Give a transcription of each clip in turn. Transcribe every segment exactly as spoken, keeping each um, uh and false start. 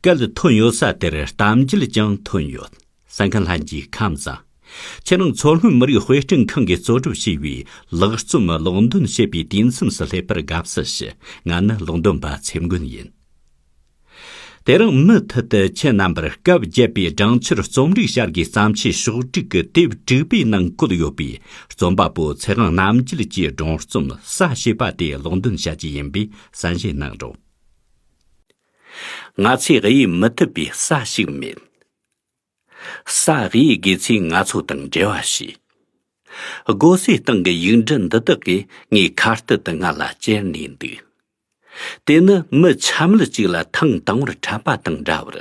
སྐད་ཐོན་ཡོད་ས་དེར་གཏམ་རྒྱུད་ཀྱང་ཐོན་ཡོད། གསན་མཁན་ལྷན་རྒྱས་ཁམས་བཟང་། ཁྱེད་རང་མཚོ་སྔོན་མི་རིགས་དཔེ་སྐྲུན་ཁང་གིས་གཙོ་སྒྲུབ་བྱས་པའི་ལེགས་རྩོམ་ཀློག་འདོན་བྱེད་པའི་དུས་མཚམས་སུ་སླེབས་པར་དགའ་བསུ་ཞུ། ང་ནི་ཀློག་འདོན་པ་ཚེ་མགོན་ཡིན། དེ་རིང་མུ་མཐུད་དུ་ཁྱེད་རྣམ་པར་སྐབས་བརྒྱད་པའི་སྦྲང་ཆར་རྩོམ་རིག་བྱ་དགའི་བརྩམས་ཆོས་ཕྱོགས་བསྒྲིགས་ཀྱི་དེབ་དྲུག་པའི་ནང་བཀོད་ཡོད་པའི་རྩོམ་པ་པོ་ཚེ་དབང་རྣམ་རྒྱལ་གྱི་སྒྲུང་རྩོམ་ས་ཞེས་པ་དེ་ཀློག་འདོན་བྱ་རྒྱུ་ཡིན་པས་གསན་བཞེས་གནང་རོགས། ང་ཚོས་དབྱེ་མི་ཐུབ་པའི་ས་ཞིག་མེད། ས་དབྱེ་དགོས་ཚེ་ང་ཚོ་དང་འབྲེལ་བ་བྱོས། སྒོ་སའི་སྟེང་གི་ཡིག་འབྲུ་འདི་དག་གིས་ངའི་ཁ་གཏད་དུ་ང་ལ་ཅེར་ནས་འདུག། དེ་ནི་མི་ཆ་མེད་ཅིག་ལ་ཐེངས་དང་པོར་འཕྲད་པ་དང་འདྲ་བར་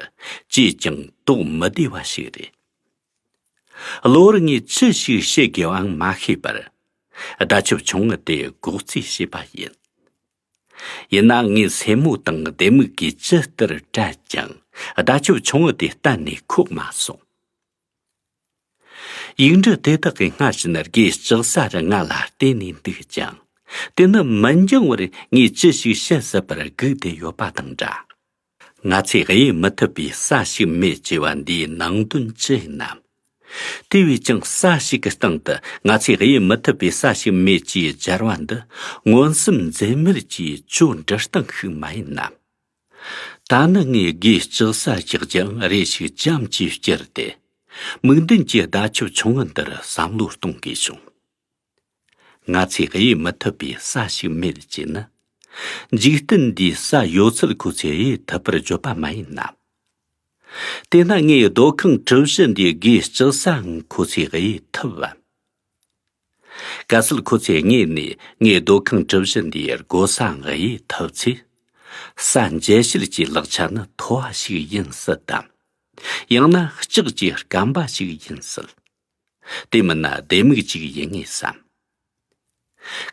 ཅིས་ཀྱང་དོགས་མི་བདེ་བ་ཞིག་རེད། གློ་བུར་ངས་ཅི་ཞིག་བཤད་དགོས་པའང་མ་ཤེས་པར། བརྡ་ཁྱབ་ཆུང་ངུ་དེ་འགོག་རྩིས་བྱས་པ་ཡིན། ཡིན་ནའང་ངའི་སེན་མོ་དང་ལྡེ་མིག་གིས་ཇི་ལྟར་བྲད་ཀྱང་བརྡ་ཁྱབ་ཆུང་ངུ་དེ་གཏན་ནས་ཁུག་མ་སོང་། ཡིག་འབྲུ་དེ་དག་གིས་སྔར་བཞིན་སྒོས་ལྕགས་ས་རུ་ང་ལ་བལྟས་ནས་འདུག་ཀྱང་། དེ་ནི་མི་འགྱངས་པར་ངས་ཅི་ཞིག་བཤད་སྲིད་པར་སྒུག་བསྡད་ཡོད་པ་དང་འདྲ། ང་ཚོས་དབྱེ་མི་ཐུབ་པའི་ས་ཞིག་མེད་ཅེས་པ་འདིའི་ནང་དོན་ཅི་ཡིན་ནམ། དེ་བས་ཀྱང་ས་ཞིག་གི་སྟེང་དུ་ང་ཚོས་དབྱེ་མི་ཐུབ་པའི་ས་ཞིག་མེད་ཅེས་སྦྱར་བ་འདི་མངོན་སུམ་འཛེམ་མེད་ཀྱིས་ཆོས་འབྲི་སྟངས་ཤིག་མ་ཡིན་ནམ། ད་ནི་ངས་སྒོས་ལྕགས་ས་བཞག་རྒྱུའང་རེ་ཞིག་ཅམ་གྱིས་བསྐྱུར་ཏེ། མིག་མདུན་གྱི་བརྡ་ཁྱབ་ཆུང་ངུ་འདིར་བསམ་བློ་གཏོང་དགོས་བྱུང་། ང་ཚོས་དབྱེ་མི་ཐུབ་པའི་ས་ཞིག་མེད་ཅེ་ན། འཇིག་རྟེན་འདིའི་ས་ཡོད་ཚད་ཁོ་ཚོས་དབྱེ་ཐུབ་པར་བརྗོད་པ་མ་ཡིན་ནམ། དེས་ན་ངའི་སྡོད་ཁང་གྲུ་བཞི་འདིའི་སྒོས་ལྕགས་སའང་ཁོ་ཚོས་དབྱེ་ཐུབ་བམ། གལ་སྲིད་ཁོ་ཚོས་དངོས་ནས་ངའི་སྡོད་ཁང་གྲུ་བཞི་འདིའི་སྒོ་སའང་དབྱེ་ཐུབ་ཚེ། ས་འཇལ་བྱེད་ཀྱི་ལག་ཆ་ནི་མཐོ་བ་ཞིག་ཡིན་སྲིད་དམ། ཡང་ན་ལྕགས་ཀྱི་སྐམ་པ་ཞིག་ཡིན་སྲིད། དེ་མིན་ན་ལྡེ་མིག་ཅིག་ཡིན་ངེས་སམ།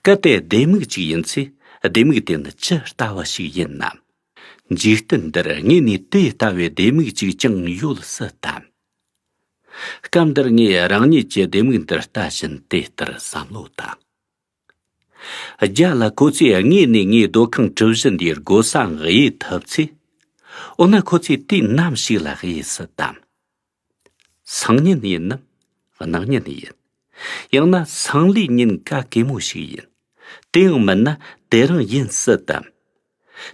གལ་ཏེ་ལྡེ་མིག་ཅིག་ཡིན་ཚེ། ལྡེ་མིག་དེ་ནི་ཇི་ལྟ་བ་ཞིག་ཡིན་ནམ། འཇིག་རྟེན་འདིར་དངོས་ནས་དེ་ལྟ་བུའི་ལྡེ་མིག་ཅིག་ཀྱང་ཡོད་སྲིད་དམ། སྐབས་འདིར་ངས་རང་ཉིད་ཀྱི་ལྡེ་མིག་འདིར་ལྟ་བཞིན་དེ་ལྟར་བསམ་བློ་བཏང་། རྒྱ་ལ་ཁོ་ཚོས་དངོས་ནས་ངའི་སྡོད་ཁང་གྲུ་བཞི་འདིའི་སྒོ་སའང་དབྱེ་ཐུབ་ཚེ། འོ་ན་ཁོ་ཚོས་དུས་ནམ་ཞིག་ལ་དབྱེ་སྲིད་དམ། སང་ཉིན་ཡིན་ནམ། གནངས་ཉིན་ཡིན། ཡང་ན་སང་ལོའི་ཉིན་ག་གེ་མོ་ཞིག་ཡིན། དེའང་མིན་ན་དེ་རིང་ཡིན་སྲིད་དམ།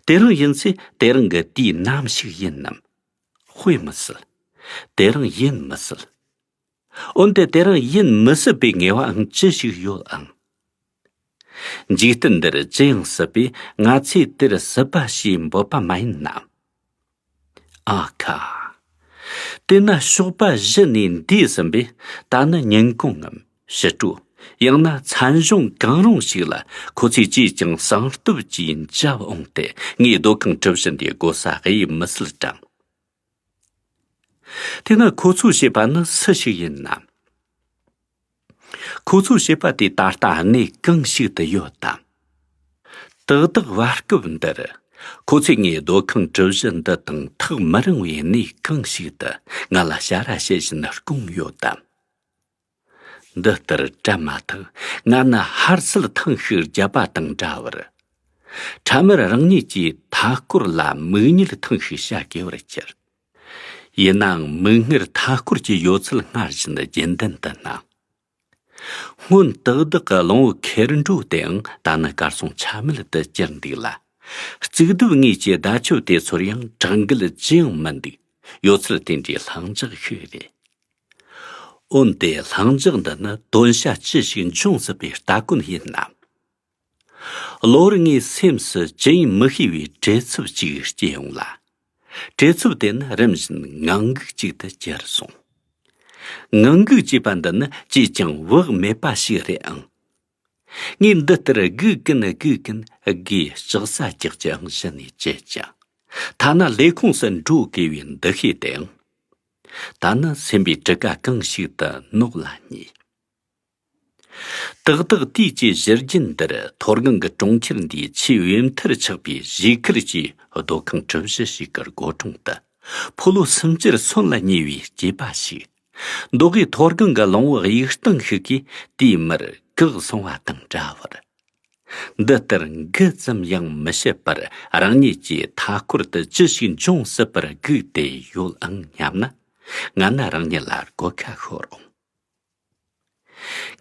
དེ་རིང་ཡིན་ཚེ་དེ་རིང་གི་དུས་ནམ་ཞིག་ཡིན་ནམ། དཔེ་མི་སྲིད། དེ་རིང་ཡིན་མི་སྲིད། འོན་ཏེ་དེ་རིང་ཡིན་མི་སྲིད་པའི་ངེས་པའང་ཅི་ཞིག་ཡོད་ཨང་། འཇིག་རྟེན་འདིར་ཅི་ཡང་སྲིད་པས་ང་ཚོས་དེར་སྲིད་པ་ཞེས་འབོད་པ་མ་ཡིན་ནམ། ཨ་ཁ། དེས་ན་ཞོགས་པ་གཞི་ནས་འདས་ཟིན་པས་ད་ནི་ཉིན་གུང་ངམ་ཕྱི་དྲོ། ཡང་ན་མཚན་གཞུང་གང་རུང་ཞིག་ལ་ཁོ་ཚོས་ཅིས་ཀྱང་གསང་སྟོབས་ཀྱིས་མཇལ་འོངས་ཏེ་ངའི་སྡོད་ཁང་གྲུ་བཞི་འདིའི་སྒོ་ས་དབྱེ་མི་སྲིད་ཀྱང་། དེས་ན་ཁོ་ཚོས་བྱས་པ་ནི་སུ་ཞིག་ཡིན་ནམ། ཁོ་ཚོས་བྱས་པ་དེ་ད་ལྟ་གནས་གང་ཞིག་ཏུ་ཡོད་དམ། ཏག་ཏག་བར་སྐབས་འདིར་ཁོ་ཚོས་ངའི་སྡོད་ཁང་གྲུ་བཞི་འདི་དང་ཐག་མི་རིང་བའི་གནས་གང་ཞིག་ཏུ་ང་ལ་ཞལ་རས་བྱེད་བཞིན་སྐུངས་ཡོད་དམ། འདི་ལྟར་དྲན་མ་ཐག་ང་ནི་ཧར་སིལ་ཐེངས་ཤིག་བརྒྱབ་པ་དང་འདྲ་བར། ཁྲ་མར་རང་ཉིད་ཀྱི་མཐའ་སྐོར་ལ་མིག་ཉིལ་ཐེངས་ཤིག་བྱ་དགོས་པར་གྱུར། ཡིན་ནའང་མིག་སྔར་མཐའ་སྐོར་གྱི་ཡོད་ཚད་སྔར་བཞིན་རྒྱུན་ལྡན་དུ་སྣང་། སྔོན་ཏག་ཏག་གི་གླང་བོ་ཁེར་འགྲོ་དེའང་ད་ནི་གར་སོང་ཆ་མེད་དུ་གྱུར་འདུག་ལ། རྩིག་ལྡེབས་ངོས་ཀྱི་བརྡ་ཁྱབ་དེ་ཚོར་ཡང་གྲགས་འགུལ་ཅི་ཡང་མི་འདུག། ཡོད་ཚད་དེ་འདྲའི་ལྷིང་འཇགས་ཤིག་རེད། འོན་ཏེ་ལྷིང་འཇགས་འདི་ནི་དོན་བྱ་ཅི་ཞིག་འབྱུང་སྲིད་པའི་ལྟ་གོན་ཡིན་ནམ། གློ་བུར་ངའི་སེམས་སུ་ཅི་ཡིན་མི་ཤེས་པའི་བྲེལ་འཚུབ་ཅིག་སྐྱེས་ཡོང་ལ། བྲེལ་འཚུབ་དེ་ནི་རིམ་བཞིན་ངང་སྒུག་ཅིག་ཏུ་གྱུར་སོང་། ངང་སྒུག་ཅེས་པ་འདི་ནི་ཅིས་ཀྱང་བག་མེད་པ་ཞིག་རེད་ཨང་། ངས་འདི་ལྟར་སྒུག་གིན་སྒུག་གིན་སྒོས་ལྕགས་ས་རྒྱག་རྒྱུའང་གཞི་ནས་བརྗེད་ཀྱང་། ཐ་ན་ལས་ཁུངས་སུ་འགྲོ་དགོས་པའི་འདུ་ཤེས་དེའང་། ད་ནི་སེམས་པའི་གྲུ་ཁ་གང་ཞིག་ཏུ་ནོར་ལ་ཉེ། ཏག་ཏག་དུས་ཀྱི་གཞི་རྒྱུན་འདིར་མཐོ་སྒང་གི་གྲོང་ཁྱེར་འདིའི་ཆེས་གཡོན་མཐར་ཆགས་པའི་གཞིས་ཁུལ་གྱི་སྡོད་ཁང་གྲུ་བཞི་ཞིག་གི་སྒོ་དྲུང་དུ། ཕོ་ལོ་སུམ་ཅུར་སོན་ལ་ཉེ་བའི་སྐྱེས་པ་ཞིག། མདོ་དབུས་མཐོ་སྒང་གི་གླང་བོ་གཡུག་སྟངས་ཤིག་གིས་དེའི་མར་བཀག་སོང་བ་དང་འདྲ་བར། འདི་ལྟར་འགུལ་ཙམ་ཡང་མི་བྱེད་པར་རང་ཉིད་ཀྱིས་མཐའ་སྐོར་དུ་ཅི་ཞིག་འབྱུང་སྲིད་པར་སྒུག་སྟེ་ཡོད་ཨང་སྙམ་ན། ང་ནི་རང་ཉིད་ལ་གོད་ཁ་ཤོར་འོང་།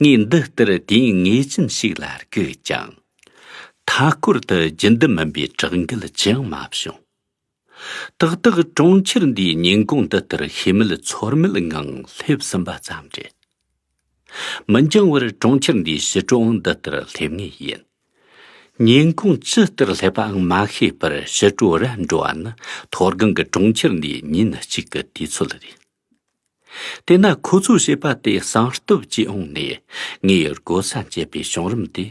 ངས་འདི་ལྟར་དུས་ངེས་ཅན་ཞིག་ལ་སྒུག་ཀྱང་། མཐའ་སྐོར་དུ་རྒྱུན་ལྡན་མིན་པའི་དྲག་འགུལ་ཅི་ཡང་མ་བྱུང་། ཏག་ཏག་གྲོང་ཁྱེར་འདིའི་ཉིན་གུང་འདི་ལྟར་ཤེས་མེད་ཚོར་མེད་ངང་སླེབས་ཟིན་པ་ཙམ་རེད། མི་འགྱང་བར་གྲོང་ཁྱེར་འདིའི་ཕྱི་དྲོའང་འདི་ལྟར་སླེབས་ངེས་ཡིན། ཉིན་གུང་ཇི་ལྟར་སླེབས་པའང་མ་ཤེས་པར་ཕྱི་དྲོ་ར་འགྲོ་བ་ནི་མཐོ་སྒང་གི་གྲོང་ཁྱེར་འདིའི་ཉིན་གཅིག་གི་དུས་ཚོད་རེད། དེས་ན་ཁོ་ཚོས་བྱེད་པ་དེ་གསང་སྟོབས་ཀྱིས་འོངས་ནས། ངའི་སྒོ་ས་འབྱེད་པའི་བྱུང་རིམ་དེ་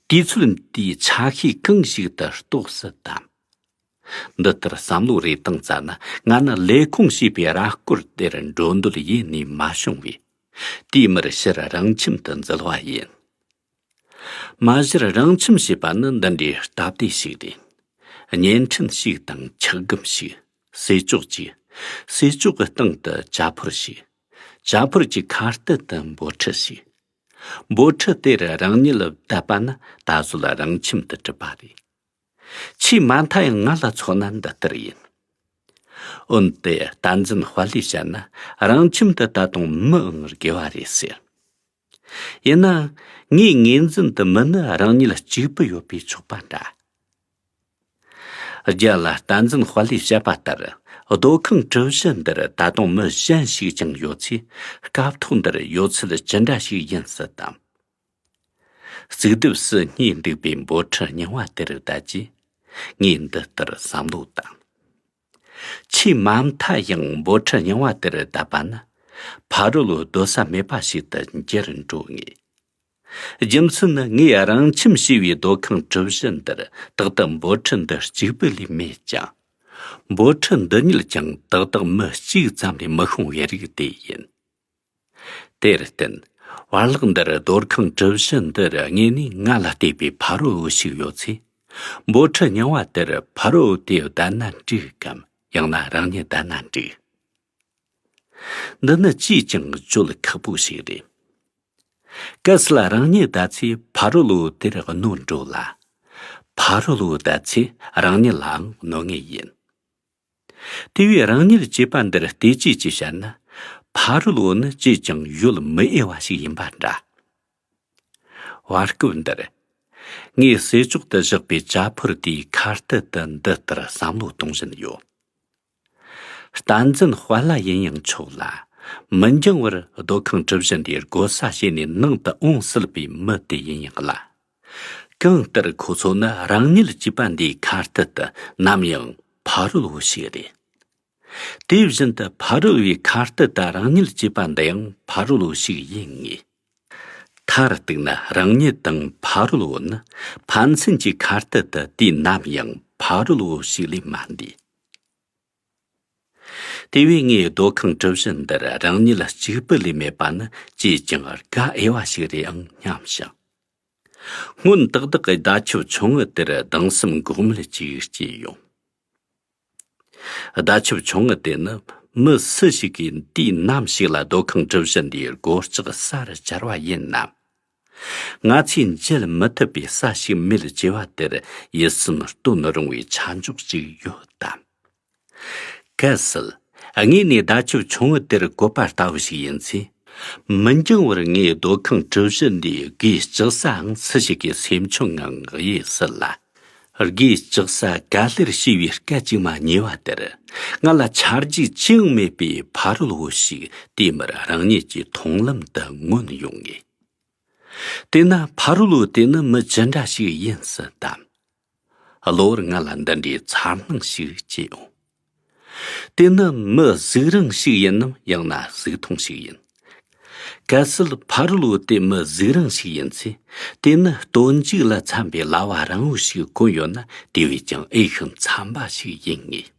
དུས་ཚོད་འདིའི་ཆ་ཤས་གང་ཞིག་ཏུ་གཏོགས་སྲིད་དམ། འདི་ལྟར་བསམ་བློ་རེ་བཏང་ཙ་ན། ང་ནི་ལས་ཁུངས་ཞེས་པའི་ར་སྐོར་དེར་འགྲོ་འདོད་ཡེ་ནས་མ་བྱུང་བས། དེའི་མུར་ཕྱིར་རང་ཁྱིམ་དུ་འཛུལ་བ་ཡིན། མ་གཞིར་རང་ཁྱིམ་ཞེས་པ་ནི་འདི་འདྲའི་སྟབས་བདེ་ཞིག་རེད། བརྙན་འཕྲིན་ཞིག་དང་ཆག་སྒམ་ཞིག་ཟས་བཅུད་ཅིག་ཟས་བཅུད་ཀྱི་སྟེང་དུ་ཇ་ཕོར་ཞིག་ཇ་ཕོར་གྱི་ཁ་གཏད་དུ་འབོལ་ཁྲི་ཞིག་འབོལ་ཁྲི་དེར་རང་ཉིད་བསྡད་པ་ནི་ད་གཟོད་རང་ཁྱིམ་དུ་གྲུབ་པ་རེད། ཆེས་མ་མཐའ་ཡང་ང་ལ་མཚོན་ན་འདི་ལྟར་ཡིན། འོན་ཏེ་བསྟན་འཛིན་དཔལ་ལས་བཤད་ན། རང་ཁྱིམ་དུ་ད་དུང་མིའང་དགེ་བ་རེད་ཟེར། ཡིན་ནའང་། ངའི་ངོས་འཛིན་དུ་མི་ནི་རང་ཉིད་གཅིག་པུ་ཡོད་པས་ཆོག་པ་འདྲ། རྒྱ་ལ་བསྟན་འཛིན་དཔལ་ལས་བཤད་པ་ལྟར། སྡོད་ཁང་གྲུ་བཞི་འདིར་ད་དུང་མི་གཞན་ཞིག་ཀྱང་ཡོད་ཚེ། སྐབས་ཐོག་འདིར་ཡོད་ཚད་ཅི་འདྲ་ཞིག་ཡིན་སྲིད་དམ། གཙུག་སྡེབས་སུ་སྙེ་འདུག་པའི་འབོལ་ཁྲི་རྙིང་བ་དེར་བསྡད་རྗེས། ངས་འདི་ལྟར་བསམ་བློ་བཏང་། ཆེས་མ་མཐའ་ཡང་འབོལ་ཁྲི་རྙིང་བ་དེར་བསྡད་པ་ནི། ཕ་རོལ་སྡོད་ས་མེད་པ་ཞིག་ཏུ་འགྱུར་འགྲོ་ངེས། རྒྱུ་མཚན་ནི། ངས་རང་ཁྱིམ་ཞེས་པའི་སྡོད་ཁང་གྲུ་བཞི་འདིར་ཏག་ཏག་འབོལ་ཁྲི་འདི་གཅིག་པུ་ལས་མེད་ཀྱང་། འབོལ་ཁྲི་འདི་ཉིད་ཀྱང་ཏག་ཏག་མི་གཅིག་ཙམ་ལས་མི་ཤོང་བའི་རིགས་དེ་ཡིན། དེར་བརྟེན། བར་ལག་འདིར་སྡོད་ཁང་གྲུ་བཞི་འདིར་དངོས་གནས་ང་ལ་བལྟས་པའི་ཕ་རོལ་བོ་ཞིག་ཡོད་ཚེ། འབོལ་ཁྲི་རྙིང་བ་དེར་ཕ་རོལ་བོ་དེ་བསྡད་ན་འགྲིག་གམ། ཡང་ན་རང་ཉིད་བསྡད་ན་འགྲིག། འདི་ནི་ཅིས་ཀྱང་བརྗོད་ཁག་པོ་ཞིག་རེད། གལ་སྲིད་རང་ཉིད་བསྡད་ཚེ་ཕ་རོལ་བོ་དེར་གནོད་འགྲོ་ལ། ཕ་རོལ་བོ་བསྡད་ཚེ་རང་ཉིད་ལའང་གནོད་ངེས་ཡིན། དེ་བས་རང་ཉིད་ཅེས་པ་འདིར་བལྟས་བཅོས་ཀྱིས་བཤད་ན། ཕ་རོལ་བོ་ནི་ཅིས་ཀྱང་ཡོད་མི་འོས་པ་ཞིག་ཡིན་པ་འདྲ། བར་སྐབས་འདིར། ངས་ཟས་ཅོག་ཏུ་བཞག་པའི་ཇ་ཕོར་དེའི་ཁ་གཏད་དུ་འདི་ལྟར་བསམ་བློ་གཏོང་བཞིན་ཡོད། བསྟན་འཛིན་དཔལ་ལ་ཡིན་ཡང་ཆོག་ལ། མི་འགྱང་བར་སྡོད་ཁང་གྲུ་བཞི་འདིའི་སྒོ་ས་ཕྱེ་ནས་ནང་དུ་འོང་སྲིད་པའི་མི་དེ་ཡིན་ཡང་ལ། གང་ལྟར་ཁོ་ཚོ་ནི་རང་ཉིད་ཅེས་པ་འདིའི་ཁ་གཏད་དུ་ནམ་ཡང་ཕ་རོལ་བོ་ཞིག་རེད། དེ་བཞིན་དུ་ཕ་རོལ་བོའི་ཁ་གཏད་དུ་རང་ཉིད་ཅེས་པ་འདི་ཡང་ཕ་རོལ་བོ་ཞིག་ཡིན་ངེས། མཐར་གཏུགས་ན་རང་ཉིད་དང་ཕ་རོལ་བོ་ནི་ཕན་ཚུན་གྱི་ཁ་གཏད་དུ་དུས་ནམ་ཡང་ཕ་རོལ་བོ་ཞིག་ལས་མ་འདས། དེ་བས་ངས་སྡོད་ཁང་གྲུ་བཞི་འདིར་རང་ཉིད་གཅིག་པུ་ལས་མེད་པ་ནི་ཅིས་ཀྱང་དགའ་འོས་པ་ཞིག་རེད་ཨང་སྙམ་ཞིང་། སྔོན་ཏག་ཏག་གི་ཟླ་ཆབ་ཆུང་ངུ་དེར་སྡང་སེམས་འགོག་མེད་ཅིག་སྐྱེས་ཡོང་། ཟླ་ཆབ་ཆུང་ངུ་དེ་ནི་མི་སུ་ཞིག་གིས་དུས་ནམ་ཞིག་ལ་སྡོད་ཁང་གྲུ་བཞི་འདིའི་སྒོ་ལྕགས་སར་བཅར་བ་ཡིན་ནམ། ང་ཚོས་འབྱེད་མི་ཐུབ་པའི་ས་ཞིག་མེད་ཅེས་པ་དེར་ཡིད་སེམས་སྟོན་རུང་བའི་ཆ་འཇོག་ཅིག་ཡོད་དམ། གལ་སྲིད་དངོས་ནས་ཟླ་ཆབ་ཆུང་ངུ་དེར་བཀོད་པ་ལྟ་བུ་ཞིག་ཡིན་ཚེ། མི་འགྱང་བར་ངའི་སྡོད་ཁང་གྲུ་བཞི་འདིའི་སྒོའི་ལྕགས་སའང་སུ་ཞིག་གིས་སེམས་ཆུང་ངང་དབྱེ་སྲིད་ལ། སྒོའི་ལྕགས་སར་ག་ལེར་ཞུས་པའི་སྐད་ཅིག་མ་ཉེ་བ་དེར། ང་ལ་ཆ་རྒྱུས་ཅི་ཡང་མེད་པའི་ཕ་རོལ་བོ་ཞིག་དེའི་མུར་རང་ཉིད་ཀྱི་མཐོང་ལམ་དུ་མངོན་ཡོང་ངེས། དེས་ན་ཕ་རོལ་བོ་དེ་ནི་མི་ཅི་འདྲ་ཞིག་ཡིན་སྲིད་དམ། གློ་བུར་ང་ལ་འདི་འདྲའི་འཚར་སྣང་ཞིག་སྐྱེས་ཡོང་། དེ་ནི་མི་གཟུགས་རིང་ཞིག་ཡིན་ནམ། ཡང་ན་གཟུགས་ཐུང་ཞིག་ཡིན། གལ་སྲིད་ཕ་རོལ་བོ་དེ་མི་གཟུགས་རིང་ཞིག་ཡིན་ཚེ། དེ་ནི་སྟོན་མཇུག་ལ་འཚམ་པའི་ལྭ་བ་རིང་བོ་ཞིག་གོན་ཡོད་ན། དེ་བས་ཀྱང་འོས་ཤིང་འཚམ་པ་ཞིག་ཡིན་ངེས།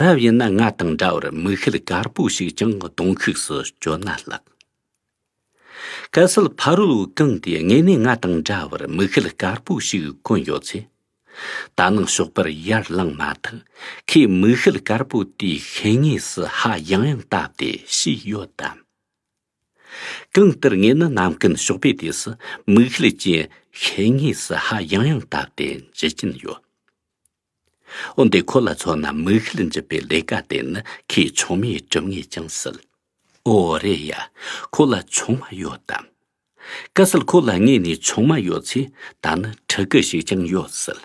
རབ་ཡིན་ན་ང་དང་འདྲ་བར་མིག་ཤེལ་དཀར་པོ་ཞིག་ཀྱང་གདོང་ཤུགས་སུ་གྱོན་ན་ལྷག། གལ་སྲིད་ཕ་རོལ་བོ་གང་དེ་དངོས་གནས་ང་དང་འདྲ་བར་མིག་ཤེལ་དཀར་པོ་ཞིག་གོན་ཡོད་ཚེ། ད་ནངས་ཞོགས་པར་ཡར་ལངས་མ་ཐག་ཁོས་མིག་ཤེལ་དཀར་པོ་དེའི་ཤེལ་དངོས་སུ་ཧ་ཡང་ཡང་བཏབ་སྟེ་ཤེས་ཡོད་དམ། གང་ལྟར་ངས་ནི་ནམ་རྒྱུན་ཞོགས་པའི་དུས་སུ་མིག་ཤེལ་གྱི་ ཤེད་ངོས་སུ་ཧ་ཡང་ཡང་བཏབ་སྟེ་འཇུ་གིན་ཡོད། འོན་ཏེ་ཁོ་ལ་མཚོན་ན་མིག་ཤེལ་འཇུ་བའི་ལས་ཀ་དེ་ནི་ཁོའི་ཆུང་མའི་གྲུབ་ངས་ཀྱང་སྲིད། ཨོ་རེད་ཡ། ཁོ་ལ་ཆུང་མ་ཡོད་དམ། གལ་སྲིད་ཁོ་ལ་དངོས་ནས་ཆུང་མ་ཡོད་ཚེ་ད་ནི་ཕྲུ་གུ་ཞིག་ཀྱང་ཡོད་སྲིད།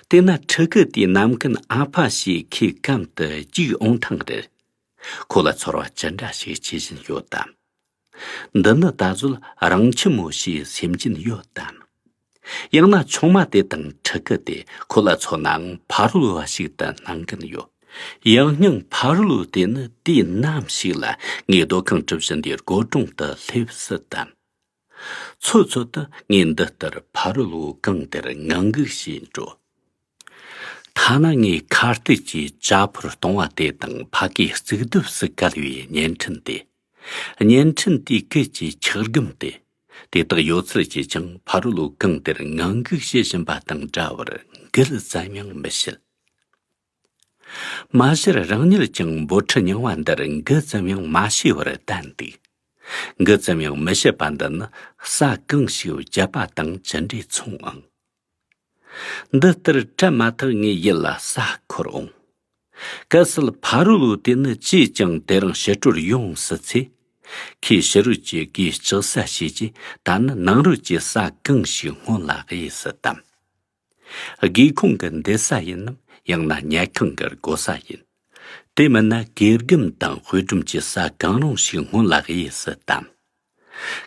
དེས་ན་ཕྲུ་གུ་དེའི་ནམ་མཁའི་ཨ་ཕ་ཞེས་ཁོའི་གམ་དུ་བཅུག་འོང་ཐེངས་རེར། ཁོ་ལ་ཚོར་བ་ཅི་འདྲ་ཞིག་སྐྱེ་བཞིན་ཡོད་དམ། འདི་ནི་ད་གཟོད་རང་ཁྱིམ་མོ་ཞེས་སེམས་ཀྱིན་ཡོད་དམ། ཡང་ན་ཆུང་མ་དེ་དང་ཕྲུ་གུ་དེ་ཁོ་ལ་མཚོན་ནའང་ཕ་རོལ་བ་ཞིག་ཏུ་སྣང་གིན་ཡོད། ཡང་སྙིང་ཕ་རོལ་བོ་དེ་ནི་དུས་ནམ་ཞིག་ལ་ངའི་སྡོད་ཁང་གྲུ་བཞི་འདིའི་སྒོ་དྲུང་དུ་སླེབས་སྲིད་དམ། ཚོད་ཚོད་དུ་ངས་འདི་ལྟར་ཕ་རོལ་བོའི་གངས་དེར་ངང་སྒུག་བྱས་འགྲོ། ཐ་ན་ངས་ཁ་གཏད་ཀྱིས་ཇ་ཕོར་སྟོང་བ་དེ་དང་ཕ་གིའི་གཙུག་ལྡེབས་སུ་བཀལ་བའི་བརྙན་འཕྲིན་དེ། བརྙན་འཕྲིན་དེའི་སྐད་ཀྱི་འཁྱག་སྒམ་དེ། དེ་དག་ཡོད་ཚད་ཀྱིས་ཀྱང་ཕ་རོལ་བོའི་གངས་དེར་ངང་སྒུག་བྱེད་བཞིན་པ་དང་འདྲ་བར་འགུལ་ཙམ་ཡང་མི་བྱེད། མ་གཞིར་རང་ཉིད་ཀྱང་འབོད་ཁྲིད་རྙིང་བ་འདིར་འགུལ་ཙམ་ཡང་མ་བྱས་པར་བསྡད་འདུག། འགུལ་ཙམ་ཡང་མི་བྱེད་པ་འདི་ནི་ས་གང་ཞིག་བརྒྱབ་པ་དང་ཅི་འདྲའི་མཚུངས་ཨང་། འདི་ལྟར་བྲལ་མ་ཐག་ངའི་ཡིད་ལ་ས་འཁོར་འོང་། གལ་སྲིད་ཕ་རོལ་བོ་དེ་ནི་ཅིས་ཀྱང་དེ་རིང་ཕྱི་དྲོར་ཡོང་སྲིད་ཚེ། ཁོས་ཕྱི་རོལ་གྱི་སྒོས་ལྕགས་ས་བྱས་རྗེས་ད་ནི་ནང་རོལ་གྱི་ས་གང་ཞིག་སྔོན་ལ་གཡས་སུ་བསྡམས། སྒོས་ཁུང་གི་འདུ་ས་ཡིན་ནམ་ཡང་ན་ཉལ་ཁང་གི་སྒོ་ས་ཡིན། དེ་མིན་ན་གོས་སྒམ་དང་དཔེ་སྒྲོམ་གྱི་ས་གང་རུང་ཞིག་སྔོན་ལ་གཡས་སུ་བསྡམས།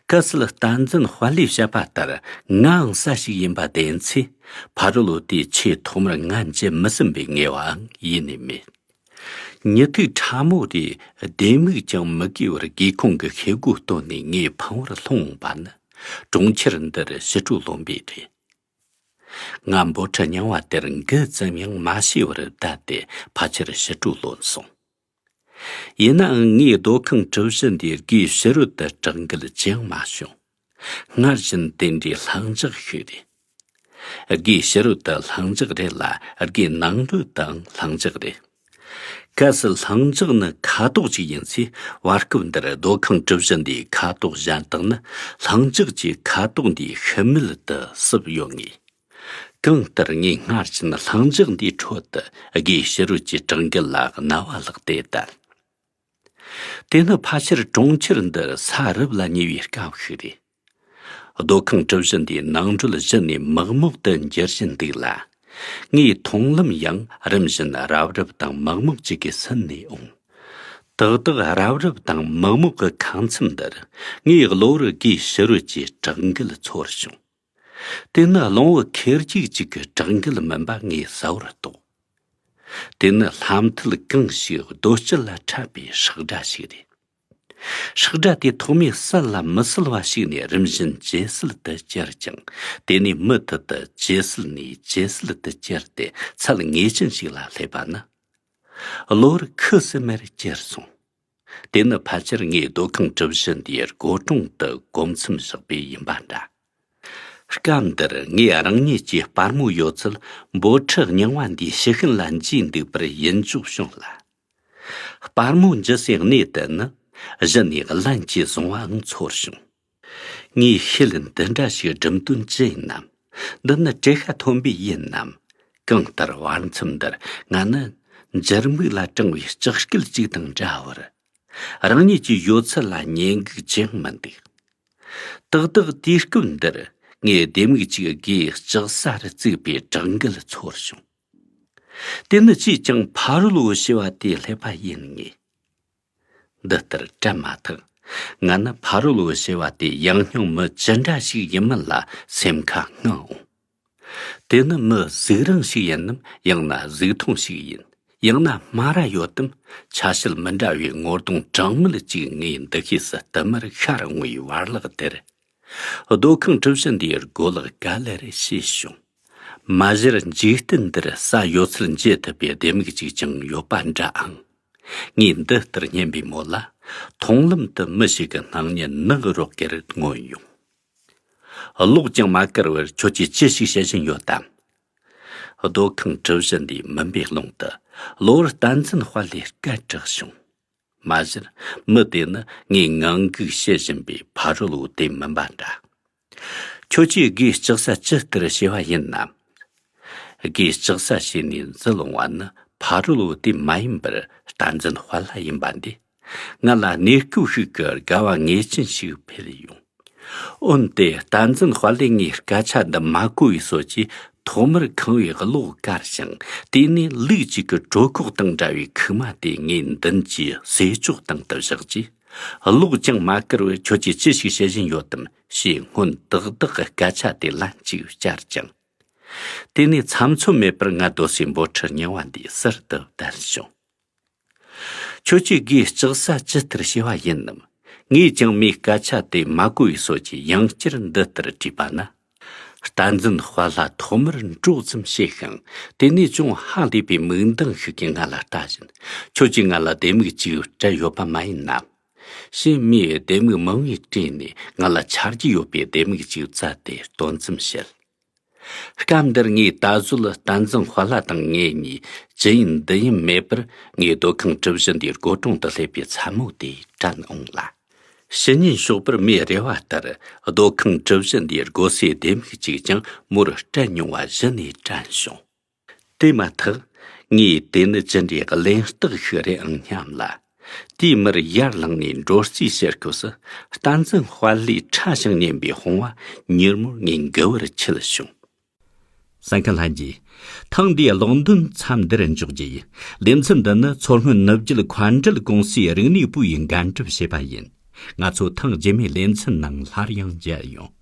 གལ་སྲིད་བསྟན་འཛིན་དཔལ་ལས་བཤད་པ་ལྟར་ངའང་ས་ཞིག་ཡིན་པ་བདེན་ཚེ། ཕ་རོལ་བོ་དེས་ཆེས་ཐོག་མར་ང་འཇུ་མི་ཟིན་པའི་ངེས་པའང་ཡེ་ནས་མེད། ཉི་ཐིག་ཕྲ་མོ་རེ་ལྡེ་མིག་ཀྱང་མི་དགོས་པར་སྒོས་ཁུང་གི་ཤེལ་སྒོ་བཏོན་ནས་ངའི་ཕང་བར་ལྷུང་འོང་པ་ནི་གྲོང་ཁྱེར་འདིར་ཕྱི་དྲོ་ལོན་པས་རེད། ང་འབོད་ཁྲིད་རྙིང་བ་དེར་འགུལ་ཙམ་ཡང་མ་བྱས་པར་བསྡད་དེ་ཕལ་ཆེར་ཕྱི་དྲོ་ལོན་སོང་། ཡིན་ནའང་ངའི་སྡོད་ཁང་གྲུ་བཞི་འདིའི་སྒོའི་ཕྱི་རོལ་དུ་དྲག་འགུལ་ཅི་ཡང་མ་བྱུང་། སྔར་བཞིན་དེ་འདྲའི་ལྷིང་འཇགས་ཤིག་རེད། སྒོའི་ཕྱི་རོལ་དུ་ལྷིང་འཇགས་རེད་ལ་སྒོའི་ནང་རོལ་དུའང་ལྷིང་འཇགས་རེད། གལ་སྲིད་ལྷིང་འཇགས་ནི་ཁ་དོག་ཅིག་ཡིན་ཚེ་བར་སྐབས་འདིར་སྡོད་ཁང་གྲུ་བཞི་འདིའི་ཁ་དོག་གཞན་དག་ནི་ལྷིང་འཇགས་ཀྱི་ཁ་དོག་འདིའི་ཤུལ་མེད་དུ་བསུབས་ཡོད་ངེས། གང་ལྟར་ངས་སྔར་བཞིན་ལྷིང་འཇགས་འདིའི་ཁྲོད་དུ་སྒོའི་ཕྱི་རོལ་གྱི་གྲགས་འགུལ་ལ་རྣ་བ་བླགས་ཏེ་བསྡད། དེ་ནི་ཕལ་ཆེར་གྲོང་ཁྱེར་འདི་ས་རུབ་ལ་ཉེ་བའི་སྐབས་ཤིག་རེད། སྡོད་ཁང་གྲུ་བཞི་འདིའི་ནང་འགྲུལ་གཞི་ནས་མག་མོག་ཏུ་འགྱུར་བཞིན་འདུག་ལ། ངའི་མཐོང་ལམ་ཡང་རིམ་བཞིན་རབ་རིབ་དང་མག་མོག་ཅིག་གིས་ཟིན་ནས་འོང་། ཏག་ཏག་རབ་རིབ་དང་མག་མོག་གི་ཁང་མཚམས་འདིར་ངའི་གློ་བུར་སྒོའི་ཕྱི་རོལ་གྱི་གྲགས་འགུལ་ཚོར་བྱུང་། དེ་ནི་རླུང་བུ་ཁེར་རྐྱུག་ཅིག་གི་གྲགས་འགུལ་མིན་པ་ངས་གསལ་བོར་རྟོགས། དེ་ནི་ལྷ་མཐིལ་གང་ཞིག་རྡོ་སྐྱིལ་ལ་འཁྲབ་པའི་སྲེག་སྒྲ་ཞིག་རེད། སྲེག་སྒྲ་དེ་ཐོག་མའི་གསལ་ལ་མི་གསལ་བ་ཞིག་ནས་རིམ་བཞིན་ཇེ་གསལ་དུ་གྱུར་ཅིང་། དེ་ནས་མུ་མཐུད་དུ་ཇེ་གསལ་ནས་ཇེ་གསལ་དུ་གྱུར་ཏེ་ཚད་ངེས་ཅན་ཞིག་ལ་སླེབས་པ་ནི། གློ་བུར་ཁུ་སིམ་མེར་གྱུར་སོང་། དེ་ནི་ཕལ་ཆེར་ངའི་སྡོད་ཁང་གྲུ་བཞི་འདིའི་སྒོ་དྲུང་དུ་གོམ་མཚམས་བཞག་པས་ཡིན་པ་འདྲ། སྐབས་འདིར་ངས་རང་ཉིད་ཀྱི་སྤར་མོ་ཡོད་ཚད་འབོད་ཁྲིད་རྙིང་བ་འདིའི་ཕྱི་ཤུན་ལ་འཇུས་འདུག་པར་ཡིད་འཇོག་བྱུང་ལ། སྤར་མོ་འཇུ་སའི་གནས་དེ་ནི་གཞི་ནས་རླན་གྱིས་བཟུང་བའང་ཚོར་བྱུང་། ངའི་ཤེལ་འདི་འདྲ་ཞིག་སྒྲིམ་དོན་ཅི་ཡིན་ནམ། འདི་ནི་བྲེ་ཤ་ཐོན་པས་ཡིན་ནམ། གང་ལྟར་བར་མཚམས་འདིར་ང་ནི་འཇར་མིག་ལ་དྲངས་པའི་ལྕགས་སྐུད་ཅིག་དང་འདྲ་བར། རང་ཉིད་ཀྱི་ཡོད་ཚད་ལ་ཉན་སྒུག་ཅི་ཡང་མི་འདུག། ཏག་ཏག་དུས་སྐབས་འདིར་ངས་ལྡེ་མིག་ཅིག་སྒོའི་ལྕགས་ས་རུ་བཙུགས་པའི་གྲགས་འགུལ་ཚོར་བྱུང་། དེ་ནི་ཅིས་ཀྱང་ཕ་རོལ་བོ་ཞེས་པ་དེས་སླེབས་པ་ཡིན་ངེས། འདི་ལྟར་དྲན་མ་ཐག་ང་ནི་ཕ་རོལ་བོ་ཞེས་པ་དེ་ཡང་སྙིང་མི་ཅི་འདྲ་ཞིག་ཡིན་མིན་ལ་སེམས་ཁ་སྔངས་འོང་། དེ་ནི་མི་གཟུགས་རིང་ཞིག་ཡིན་ནམ་ཡང་ན་གཟུགས་ཐུང་ཞིག་ཡིན། ཡང་ན་སྨ་ར་ཡོད་དམ། ཆ་ཤས་མི་འདྲ་བའི་ངོ་གདོང་གྲངས་མེད་ཅིག་ངའི་འདུ་ཤེས་སུ་བསྟུད་མར་ཤར་འོང་བའི་བར་ལག་དེར། སྡོད་ཁང་གྲུ་བཞི་འདིའི་སྒོ་ལག་ག་ལེར་ཕྱེས་བྱུང་། མ་གཞིར་འཇིག་རྟེན་འདིར་ས་ཡོད་ཚད་འཇལ་ཐུབ་པའི་ལྡེ་མིག་ཅིག་ཀྱང་ཡོད་པ་འདྲ་ཨང་། ངས་འདི་ལྟར་སྙམ་པའི་མོད་ལ། མཐོང་ལམ་དུ་མི་ཞིག་གི་སྣང་བརྙན་ནག་རོག་གེར་མངོན་ཡོང་། གློག་ཀྱང་མ་བཀར་བར་ཁྱོད་ཀྱིས་ཅི་ཞིག་བྱེད་བཞིན་ཡོད་དམ། སྡོད་ཁང་གྲུ་བཞི་འདིའི་མུན་པའི་ཀློང་དུ་གློ་བུར་བསྟན་འཛིན་དཔལ་ལས་སྐད་གྲགས་བྱུང་། མ་གཞིར་མི་དེ་ནི་ངས་ངང་སྒུག་བྱེད་བཞིན་པའི་ཕ་རོལ་བོ་དེ་མིན་པ་འདྲ། ཁྱོད་ཀྱིས་དགེ་ལྕག་ཟ་ཇི་ལྟར་བྱས་པ་ཡིན་ནམ། དགེ་ལྕག་ཟ་བྱས་ནས་འཛུལ་འོང་བ་ནི་ཕ་རོལ་བོ་དེ་མ་ཡིན་པར་བསྟན་འཛིན་དཔལ་ལྷ་ཡིན་པ་འདི། ང་ལ་གནས་སྐབས་ཤིག་གི་དགའ་བ་ངེས་ཅན་ཞིག་འཕེལ་ཡོང་། འོན་ཏེ་བསྟན་འཛིན་དཔལ་ལྷས་ངའི་སྐད་ཆ་འདི་མ་གོ་བའི་སོ་ཀྱིས་ཐོག་མར་ཁང་བའི་གློག་བཀར་ཞིང་དེ་ནས་ལུག་ཅིག་གི་གྲོད་ཁོག་དང་འདྲ་བའི་ཁུག་མ་དེ་ངའི་མདུན་གྱི་ཟས་ཅོག་སྟེང་དུ་བཞག་རྗེས། གློག་ཀྱང་མ་བཀར་བར་ཁྱོད་ཀྱིས་ཅི་ཞིག་བྱེད་བཞིན་ཡོད་དམ་ཞེས་སྔོན་ཏག་ཏག་གི་སྐད་ཆ་དེ་ལན་གཅིག་བསྐྱར་ཀྱང་། དེ་ནས་ཚམ་ཚོམ་མེད་པར་ང་སྡོད་སའི་འབོལ་ཁྲི་རྙིང་བ་འདིའི་ཟུར་དུ་བསྡད་བྱུང་། ཁྱོད་ཀྱིས་དགེ་ལྕག་ཟ་ཇི་ལྟར་བྱས་པ་ཡིན་ནམ། ངས་ཀྱང་མོའི་སྐད་ཆ་དེ་མ་གོ་བའི་སོ་ཀྱིས་ཡང་བསྐྱར་འདི་ལྟར་དྲིས་པ་ན། བསྟན་འཛིན་དཔལ་ལྷ་ཐོག་མར་འདྲོག་ཙམ་བྱས་ཤིང་དེ་ནས་ཅུང་ཧ་ལས་པའི་མིག་མདངས་ཤིག་གིས་ང་ལ་ལྟ་བཞིན་ཁྱོད་ཀྱིས་ང་ལ་ལྡེ་མིག་ཅིག་སྤྲད་ཡོད་པ་མ་ཡིན་ནམ། ཞེས་མོས་ལྡེ་མིག་མང་བོས་སྤྲས་ནས་ང་ལ་ཆ་རྒྱུས་ཡོད་པའི་ལྡེ་མིག་ཅིག་བཙལ་ཏེ་སྟོན་ཙམ་བྱེད། སྐབས་འདིར་ངས་ད་གཟོད་བསྟན་འཛིན་དཔལ་ལྷ་དང་ངེད་གཉིས་ཅི་ཡིན་འདི་ཡིན་མེད་པར་ངའི་སྡོད་ཁང་གྲུ་བཞི་འདིའི་སྒོ་དྲུང་དུ་སླེབས་པའི་མཚན་མོ་དེ་དྲན་འོང་ལ། ཕྱི་ཉིན་ཞོགས་པར་མོའི་རེ་བ་ལྟར་སྡོད་ཁང་གྲུ་བཞི་འདིའི་སྒོ་སའི་ལྡེ་མིག་ཅིག་ཀྱང་མོར་སྤྲད་མྱོང་བ་གཞི་ནས་དྲན་བྱུང་། དེ་མ་ཐག་ངས་དེ་ནི་ཅི་འདྲའི་གླེན་རྟགས་ཤིག་རེད་ཨང་སྙམ་ལ། དེའི་མར་ཡར་ལངས་ནས་འགྲོ་རྩིས་བྱེད་སྐབས་སུ་བསྟན་འཛིན་དཔལ་ལྷས་ཕྲ་ཞིང་སྙན་པའི་དཔུང་བ་མྱུར་མོར་ངའི་མགུལ་བར་འཁྱིལ་བྱུང་། གསན་མཁན་ལྷན་རྒྱས། ཐེངས་འདིའི་ཀློག་འདོན་མཚམས་འདིར་འཇོག་རྒྱུ་ཡིན། ལེ་ཚན་འདི་ནི་མཚོ་སྔོན་ནུབ་རྒྱུད་མཁའ་འགྲུལ་ཀུང་སིའི་རིག་གནས་པུའུ་ཡིས་འགན་སྒྲུབ་བྱས་པ་ཡིན། ང་ཚོ་ཐེངས་རྗེས་མའི་ལེ་ཚན་ནང་སླར་ཡང་མཇལ་ཡོང་།